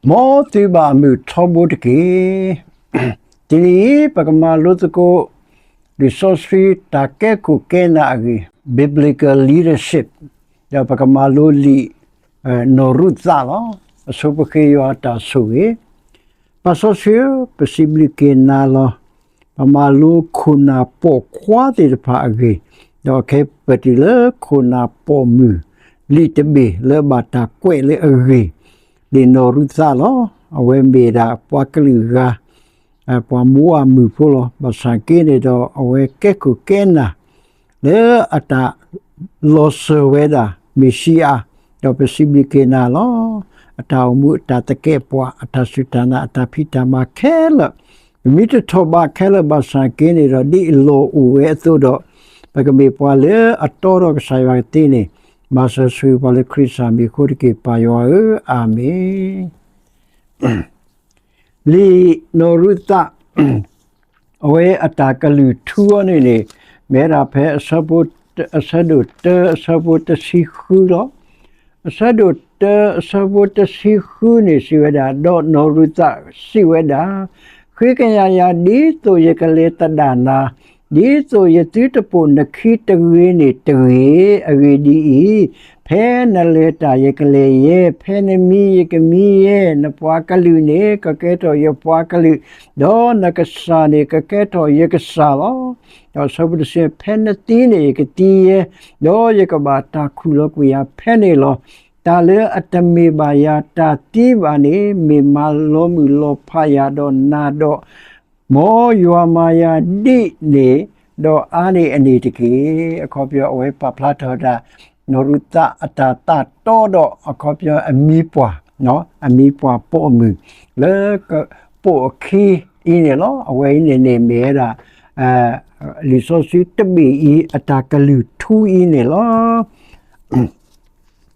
မ်သုဘၣ်အမုာ်ထီဘိတက့ၢ်. တနံၤအံၤ ပကမၤလိသကိး လံာ်စီဆှံတၢ်ကဲခိၣ်ကဲနၢ်အဂ့ၢ် biblical leadership, ဒီးပကမၤလိလံာ် နီၢ်ရူၤသးလီၤ. အဆိပဃ့ယွၤအတၢ်ဆိၣ်ဂ့ၤ. ပၢ်စီဆှံဧၢ, ပစံးဘျုးက့ၤနၤလီၤ. ပမၤလိခိၣ်နၢ်ပိာ်ခွါသ့ၣ်တဖၣ်အဂ့ၢ်, ဒီးခဲအံၤပတုၤလၢခိၣ်နၢ်ပိာ်မုၣ် လံာ်တဘ့ၣ်လၢဘၣ်တၢ်ကွဲးလၢအဂ့ၢ်, လံာ်နီၢ်ရူၤသးလီၤ. အဝဲမ့ၢ်ဒၣ်ပှၤကလုာ်ဂၤ ပှၤမိၤအၤမုၣ်ဖိလီၤ. ဘၣ်ဆၣ်က့န့ၣ်ဒီး အဝဲကဲခိၣ်ကဲနၢ် လၢအတၢ်လီၤစၢၤဝဲဒၣ် မ့ၣ်ၡံအၤ, ဒီးပစံးဘျုးက့ၤနၤလီၤ. အတၢ်အိၣ်မူ အတၢ်သကဲးပှၤ အတၢ်စူၢ်တၢ်နာ် အတၢ်ဖံးတၢ်မၤခဲလၢာ်, ပမ့ၢ်တထီၣ်ဘးခဲလၢာ် ဘၣ်ဆၣ်က့န့ၣ်ဒီး ဒ်အလီၢ်အိၣ်ဝဲအသိးဒီး ပကမ့ၢ်ပှၤလၢအတီဒီးကစၢ်ယွၤကသ့န့ၣ်, မၤစၢၤဆိၣ်ဂ့ၤပှၤလၢခရံာ်စၢ်မံၤအဃိတက့ၢ် ပၢ်ယွၤဧၢ, အၤမ့ၣ်. လံာ်နီၢ်ရူၤသး အဝဲအတၢ်ကလုၢ်ထူအီၤန့ၣ်န့ၣ် မ့ၢ်ဝဲဒၣ်ဖဲ အဆၢဒိၣ်တၢ အဆၢဖိတဆံဃုလီၤ. အဆၢဒိၣ်တၢ အဆၢဖိတဆံဃုန့ၣ် စံးဝဲဒၣ်, ဒီးနီၢ်ရူၤသးစံးဝဲဒၣ်, ဃ့ကညးယၤ ဒ်သိးယကလဲၤသဒၣ်နၤ, ဒ်သိးယသုတပိာ်နခံတဂ့ၤန့ၣ်တဂ့ၤ. အဂ့ၢ်ဒ်အံၤ, ဖဲနလဲၤတၢ်ယကလဲၤယဲ, ဖဲနမံယကမံယဲ, နပှၤကလုာ်န့ၣ် ကကဲထီၣ်ယပှၤကလုာ်, ဒီးနကစၢ်န့ၣ် ကကဲထီၣ်ယကစၢ်လီၤ. ဒီးအဆၢဖိတဆံ, ဖဲနသံန့ၣ် ယကသံယဲ, ဒီးယကဘၣ်တၢ်ခူၣ်လီၤကွံာ်ယၤဖဲန့ၣ်လီၤ. တၢ်လၢအတမ့ၢ်ဘၣ်ယၤတၢ်သံဘၣ်န့ၣ် မ့ၢ်မၤလီၤမုၢ်လီၤဖးယၤဒီးနၤဒီး မ်ယွၤမၤယၤဒ်န့ၣ် ဒီးအါန့ၢ်အန့ၣ်တက့ၢ်. အခီပညီ အဝဲပာ်ဖျါထီၣ်ဝဲဒၣ် နီၢ်ရူၤသးအတၢ်သးတီဒီး အခီပညီအမံၤပှၢ်, အမံၤပှၢ်ပိာ်မုၣ် လၢကပိာ်အခံအံၤန့ၣ်လီၤ. အဝဲအံၤန့ၣ်န့ၣ်မ့ၢ်ဝဲဒၣ် လံာ်စီဆှံတဘ့ၣ်အံၤ အတၢ်ကလုၢ်ထူအံၤန့ၣ်လီၤ.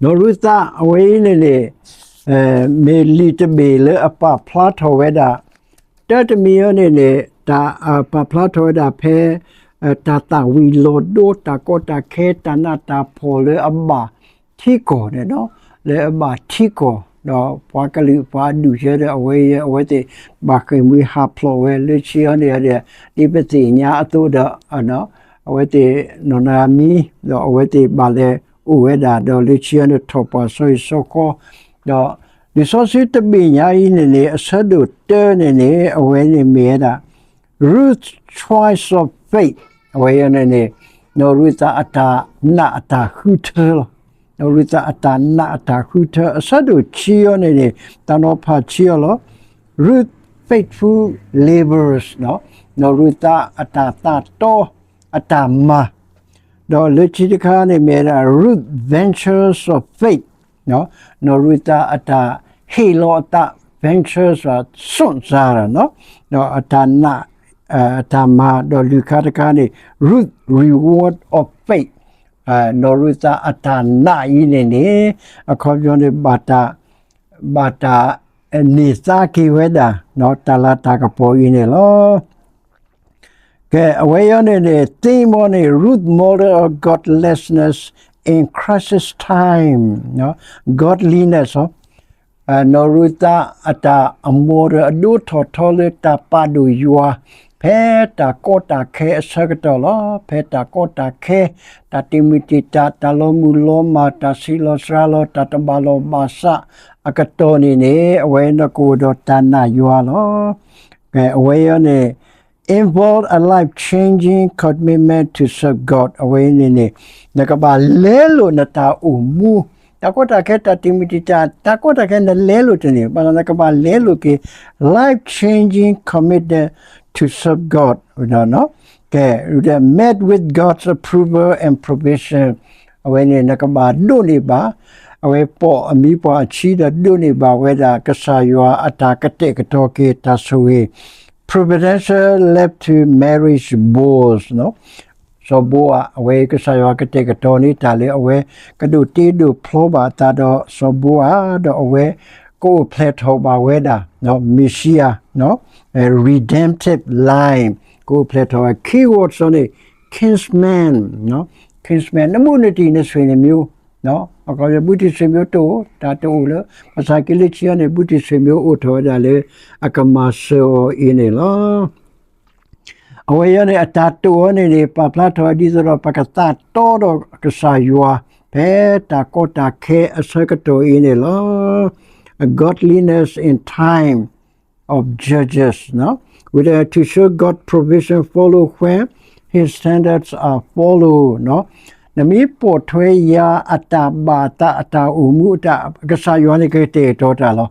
နီၢ်ရူၤသးအဝဲအံၤန့ၣ်န့ၣ် မ့ၢ်လံာ်တဘ့ၣ်လၢအပာ်ဖျါထီၣ်ဝဲဒၣ် တၢ်တမံၤအံၤန့ၣ်န့ၣ် တၢ်ပာ်ဖျါထီၣ်ဝဲဒၣ်ဖဲ တၢ်သၣ်ဝံၤလီၤဒိ တၢ်ကီတၢ်ခဲ တၢ်နးတၢ်ဖှီၣ်လၢအဘၣ်ထံကီၢ်န့ၣ်, လၢအဘၣ်ထံကီၢ် ဒီးပှၤကလုာ်ပှၤဒူၣ်ဆၢဒီး အဝဲအံၤ အဝဲသ့ၣ်ဘၣ်ဃ့ၢ်မှံဟးဖျိးဝဲ လၢခံအံၤန့ၣ်ဒီး ဒ်ပသ့ၣ်ညါအသိးဒီး အဝဲသ့ၣ်နီၢ်နီၢ်မံ ဒီးအဝဲသ့ၣ်ဘၣ်လဲၤအိၣ်ဝဲဒၣ် ဒီးလၢခံအံၤန့ၣ်ထီၣ်ပှၤစီဟံၣ်စီဃီ ဒီးလံာ်စီဆှံတဘ့ၣ်ညါအံၤန့ၣ်န့ၣ် အဆၢဒိၣ်တၢန့ၣ်န့ၣ် အဝဲန့ၣ်မ့ၢ်ဝဲဒၣ် Ruth's Choice of Faith အဝဲအံၤန့ၣ်န့ၣ် နီၢ်ရူၤသးအတၢ်နာ်အတၢ်ဃုထၢလီၤ. နီၢ်ရူၤသးအတၢ်နာ်အတၢ်ဃုထၢ အဆၢဒိၣ်ခံအံၤန့ၣ်န့ၣ် တၢ်နီၤဖးခံအံၤလီၤ. Ruth's Faithful Labors နီၢ်ရူၤသးအတၢ်သးတီ အတၢ်မၤ ဒီးလၢခံတခါန့ၣ်မ့ၢ်ဝဲဒၣ် Ruth's Ventures of Faith နီၢ်ရူၤသးအတၢ်ဟ့ၣ်လီၤအသး venture စွန့်စား ဒီးအတၢ်နာ် အတၢ်မၤ ဒီးလွံၢ်ခါတခါန့ၣ် Ruth's Reward of Faith နီၢ်ရူၤသးအတၢ်နာ်အံၤန့ၣ်န့ၣ် အခီပညီန့ၣ် ဘၣ်တၢ်န့ၢ်သါက့ၤဝဲဒၣ် တၢ်လၤတၢ်ကပီၤအံၤန့ၣ်လီၤ. ကဲ အဝဲအံၤန့ၣ်န့ၣ် သ့မီန့ၣ် Ruth model of godlessness in crisis time, godliness နီၢ်ရူၤသးအတၢ်အ model အဒိထီၣ်ထီလၢတၢ်ပာ်ဒိၣ်ယွၤ ဖဲတၢ်ကီတၢ်ခဲအဆၢကတီၢ်လီၤ. ဖဲတၢ်ကီတၢ်ခဲ တၢ်တံာ်မုၢ်တံာ်တာ် တၢ်လီၤမုၢ်လီၤမၢ် တၢ်ဆံးလီၤစှၤလီၤ တၢ်တဘၣ်လီၢ်ဘၣ်စးအကတီၢ်န့ၣ်န့ၣ် အဝဲနကအိၣ်ဒီးတၢ်နာ်ယွၤလီၤ. အဝဲအံၤန့ၣ် involve a life-changing commitment to serve God အဝဲန့ၣ်န့ၣ် နကဘၣ်လဲလိာ်နတၢ်အိၣ်မူ တၢ်ကီတၢ်ခဲ တၢ်တံာ်မုၢ်တံာ်တာ် တၢ်ကီတၢ်ခဲ နလဲလိာ်တန့ၢ် ဘၣ်ဆၣ်နကဘၣ်လဲလိာ်က့ၤ life-changing commitment to serve God ကဲ met with God's approval and provision အဝဲန့ၣ် နကဘၣ်ဒိးန့ၢ်ဘၣ် အဝဲပိာ်အမံၤပှၢ်အခံဒီး ဒိးန့ၢ်ဘၣ်ဝဲဒၣ် ကစၢ်ယွၤအတၢ်ကတဲာ်ကတီၤက့ၤတၢ်ဆိၣ်ဂ့ၤ providential led to marriage vows စီၤဘိအၤ အဝဲကစၢ်ယွၤကတဲာ်ကတီၤန့ၢ်တၢ်လၢ အဝဲကဒိးတ့ဒိးဖျီဘၣ်အသးဒီးစီၤဘိအၤ ဒီးအဝဲကအိၣ်ဖျဲၣ်ထီၣ်ဘၣ်ဝဲဒၣ် မ့ၣ်ၡံအၤ redemptive line ကအိၣ်ဖျဲၣ်ထီၣ်ဝဲ key words န့ၣ် kinsman, kinsman နဘူးနတံၢ် နဆွေနမျိုး အခီပညီ ဘုတံၢ်ဆွေမျိုးတအိၣ်, တၢ်တအိၣ်လၢ ဘၣ်ဆၣ်က့လၢခံအံၤန့ၣ် ဘုတံၢ်ဆွေမျိုးအိၣ်ထီၣ်ဝဲဒၣ်လၢ အကမၤစၢၤအီၤအံၤန့ၣ်လီၤ. အဝဲအံၤန့ၣ် အတၢ်တိာ်အီၤန့ၣ်န့ၣ် ပာ်ဖျါထီၣ်ဒ်သိးဒီး ပကသးတီဒီးကစၢ်ယွၤ ဖဲတၢ်ကီတၢ်ခဲအဆၢကတီၢ်အံၤန့ၣ်လီၤ. Godliness in time of judges, ဝံၤဒီး to show God provision follow where his standards are followed, နမ့ၢ်ပိာ်ထွဲယၤအတၢ်ဘၣ်အသး အတၢ်အိၣ်မူ အတၢ် ကစၢ်ယွၤန့ၣ်ကတဲာ်ကတီၤတၢ်လီၤ.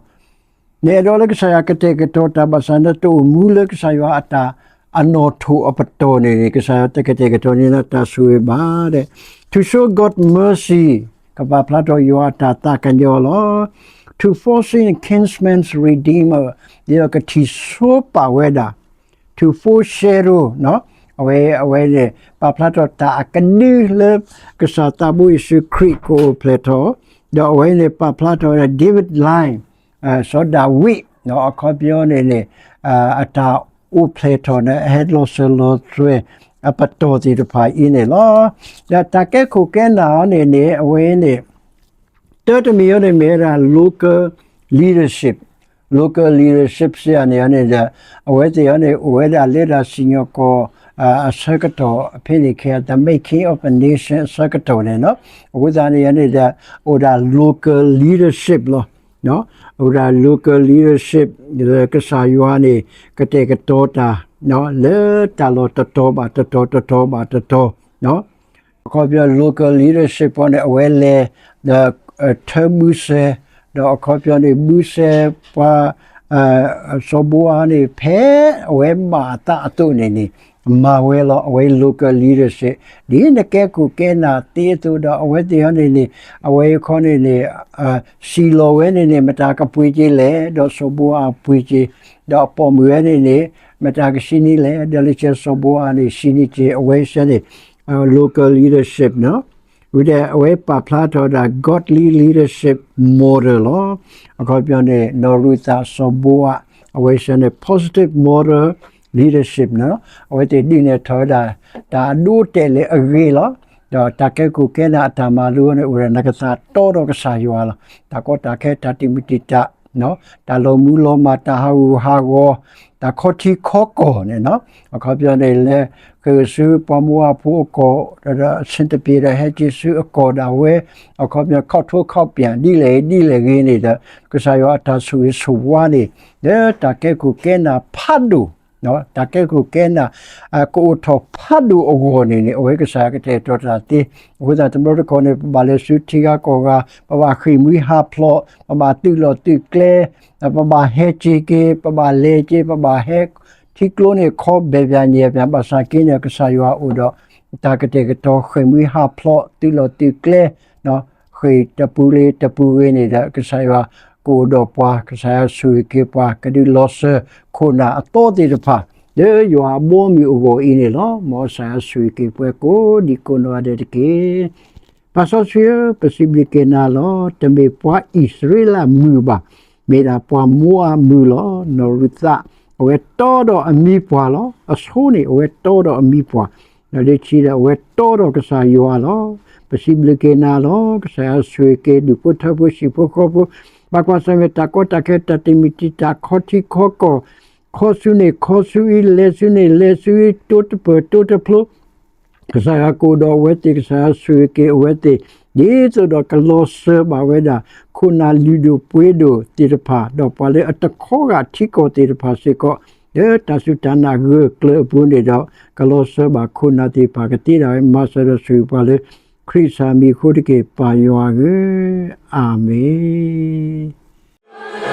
နအဲၣ်ဒိးလၢကစၢ်ယွၤကတဲာ်ကတီၤတၢ်ဘၣ်ဆၣ် နတအိၣ်မူလၢကစၢ်ယွၤအတၢ်အနီၣ်ထိးအပတီၢ်န့ၣ်န့ၣ် ကစၢ်ယွၤတကတဲာ်ကတီၤန့ၢ်နတၢ်ဆိၣ်ဂ့ၤဘၣ်ဒီး to show God mercy, ကပာ်ဖျါထီၣ်ယွၤအတၢ်သးကညီၤလီၤ. To foresee kinsman's redeemer, ဒ်သိးကထံၣ်ဆိပာ်ဝဲဒၣ် to foreshadow, အဝဲ အဝဲန့ၣ် ပာ်ဖျါထီၣ်တၢ်အကဒုလၢ ကစၢ်သးဘိယ့ၣ်ၡူးခရံာ်ကအိၣ်ဖျဲၣ်ထီၣ်, ဒီးအဝဲန့ၣ် ပာ်ဖျါထီၣ်ဝဲဒၣ် David line, စီၤဒၤဝံး အခီပညီန့ၣ်န့ၣ် အတၢ်အိၣ်ဖျဲၣ်ထီၣ်န့ၣ် အဟဲလီၤစၢၤလီၤသွဲၣ် အပတီၢ်သ့ၣ်တဖၣ်အံၤန့ၣ်လီၤ. ဒီးတၢ်ကဲခိၣ်ကဲနၢ်အီၤန့ၣ်န့ၣ် အဝဲန့ၣ် တၢတမံၤအံၤန့ၣ်မ့ၢ်ဝဲဒၣ် local leadership, local leadership စ့ၢ်န့ၣ်န့ၣ်ဒီး အဝဲသ့ၣ်အံၤန့ၣ် အိၣ်ဝဲဒၣ်လၢတၢ်စံၣ်ညီၣ်ကွီၢ် အဆၢကတီၢ် ဖဲန့ၣ်ခဲ the making of a nation အဆၢကတီၢ်န့ၣ်လီၤ. အဃိသတးန့ၣ်န့ၣ်ဒီး အိၣ်ဒၣ် local leadership လီၤ. အိၣ်ဒၣ် local leadership လၢကစၢ်ယွၤန့ၣ် ကတဲာ်ကတီၤတၢ် လၢတၢ်လီၢ်တတီၤဘၣ်တတီၤ တတီၤဘၣ်တတီၤ အခီပညီ local leadership အံၤန့ၣ် အဝဲလဲၤ ဒီး ထၢဘုစဲ ဒီးအခီပညီန့ၣ် ဘုစဲပှၤ စီၤဘိအၤန့ၣ် ဖဲအဝဲဘၣ်အသးအသိးန့ၣ်န့ၣ် မၤဝဲလီၤ. အဝဲ local leadership ဒ်နကဲခိၣ်ကဲနၢ်သ့အသိးဒီး အဝဲသ့ၣ်အံၤန့ၣ်န့ၣ် အဝဲအခီန့ၣ်န့ၣ် စံၣ်လီၤဝဲန့ၣ်န့ၣ် မတၤကပှ့ၤက့ၤလဲၣ်, ဒီးစီၤဘိအၤပှ့ၤက့ၤ, ဒီးအပိာ်မုၣ်ဝဲန့ၣ်န့ၣ် မတၤကဆံနံၤလဲၣ်, ဒီးလၢကဲစီၤဘိအၤန့ၣ် ဆံနံၤက့ၤ အဝဲစ့ၢ်န့ၣ် local leadership န့ၣ် ဝံၤဒီးအဝဲပာ်ဖျါထီၣ်ဝဲဒၣ် godly leadership model လီၤ. အခီပညီန့ၣ် နီၢ်ရူၤသး စီၤဘိအၤ အဝဲစ့ၢ်န့ၣ် positive model leadership န့ၣ် အဝဲသ့ၣ်ဒုးနဲၣ်ထီၣ်ဝဲဒၣ် တၢ်အဒိအတဲာ်လၢအဂ့ၤလီၤ. ဒီးတၢ်ကဲခိၣ်ကဲနၢ်အတၢ်မၤလိန့ၣ် အိၣ်ဒီးနကသးတီဒီးကစၢ်ယွၤလီၤ. တၢ်ကီတၢ်ခဲ တၢ်တံာ်မုၢ်တံာ်တာ် တၢ်လီၤမူလီၤမၢ် တၢ်ဟးဂူာ်ဟးဂီၤ တၢ်ခီထံခီကီၢ်န့ၣ် အခီပညီန့ၣ် လဲၤဃ့ၢ်ဆူပှၤမိၢ်ပှၤဖိအကီၢ် ဒီးဆင်သပြေဒီးဟဲက့ၤဆူအကီၢ်ဒၣ်ဝဲ အခီပညီ ခီၣ်ထိခီၣ်ပၠၣ် ဒ်လဲၣ်ဂ့ၤဒ်လဲၣ်ဂ့ၤန့ၣ်ဒီး ကစၢ်ယွၤအတၢ်ဆိၣ်ဂ့ၤဆိၣ်ဝါန့ၣ် လၢတၢ်ကဲခိၣ်ကဲနၢ်ဖးဒိၣ် တၢ်ကဲခိၣ်ကဲနၢ် ကအိၣ်ထီၣ်ဖးဒိၣ်အဂီၢ်န့ၣ်န့ၣ် အဝဲကစၢ်ယွၤကတဲာ်ကတီၤတၢ်သ့. အဃိသတး တဘျီတခီၣ်န့ၣ် ပဘၣ်လဲၤဆူထံဂၤကီၢ်ဂၤ ပဘၣ်ဃ့ၢ်မှံဟးဖျိး ပဘၣ်သုးလီၢ်သုးကျဲ ပဘၣ်ဟဲက့ၤက့ၤ ပဘၣ်လဲၤက့ၤ ပဘၣ်ဟဲ ထံကျိန့ၣ်ခီဘဲၣ်ပၠးညဲၣ်ပၠး ဘၣ်ဆၣ်က့န့ၣ် ကစၢ်ယွၤအိၣ်ဒီး တၢ်ကတဲာ်ကတီၤဃ့ၢ်မှံဟးဖျိး သုးလီၢ်သုးကျဲ ဃ့ၢ်တပူၤလံတပူၤဂ့ၤန့ၣ်ဒီး ကစၢ်ယွၤကအိၣ်ဒီးပှၤ ကစၢ်ယွၤဆိၣ်ဂ့ၤက့ၤပှၤ ကဒုးလီၤစၢၤခိၣ်နၢ်အသီသ့ၣ်တဖၣ် လၢယွၤအဘီအမုၢ်အဂီၢ်အံၤန့ၣ်လီၤ. မ်ကစၢ်ယွၤဆိၣ်ဂ့ၤက့ၤပှၤကိးဒံးကိးနီၢ်ဂၤဒဲးတက့ၢ်. ပၢ်စီဆှံဧၢ, ပစံးဘျုးက့ၤနၤလီၤ. တမ့ၢ်ပှၤအံၣ်စရ့လးမုၣ်ဘၣ်, မ့ၢ်ဒၣ်ပှၤမိအၤမုၣ်လီၤ. နီၢ်ရူၤသး အဝဲတီဒီးအမံပှၢ်လီၤ. အဆိန့ၣ် အဝဲတီဒီးအမံပှၢ်, ဒီးလၢခံဒီး အဝဲတီဒီးကစၢ်ယွၤလီၤ. ပစံးဘျုးက့ၤနၤလီၤ. ကစၢ်ယွၤဆိၣ်ဂ့ၤက့ၤ ဒူၣ်ဖိထၢဖိ ဟံၣ်ဖိဃီဖိ, ဘၣ်ကွၢ်ဆၢၣ်မဲာ်တၢ်ကီတၢ်ခဲ တၢ်တံာ်မုၢ်တံာ်တာ် ခီထံခီကီၢ်, ခီဆူန့ၣ် ခီဆူအံၤ, လဲၤဆူန့ၣ် လဲၤဆူအံၤ, တိတပၢၢ်တိတဖျိ ကစၢ်ယွၤကအိၣ်ဒီးအဝဲသ့ၣ်, ကစၢ်ယွၤဆိၣ်ဂ့ၤက့ၤအဝဲသ့ၣ်, ဒ်သိးဒီးကလီၤစၢၤဘၣ်ဝဲဒၣ် ခိၣ်နၢ်လုၢ်ဒိၣ်ပှ့ၤဒိၣ်သ့ၣ်တဖၣ်, ဒီးပှၤလၢအတခီဂာ်ထံကီၢ်သ့ၣ်တဖၣ်စ့ၢ်ကီး, လၢတၢ်စူၢ်တၢ်နာ်ဂၢၢ်ကျၢၤအပူၤန့ၣ်ဒီး, ကလီၤစၢၤဘၣ်ခိၣ်နၢ်သ့ၣ်တဖၣ်ကသ့ဒၣ်ဝဲ, မၤစၢၤဒီးဆိၣ်ဂ့ၤပှၤလၢ ခရံာ်အမံၤအဃိတက့ၢ်, ပၢ်ယွၤဧၢ, အၤမ့ၣ်.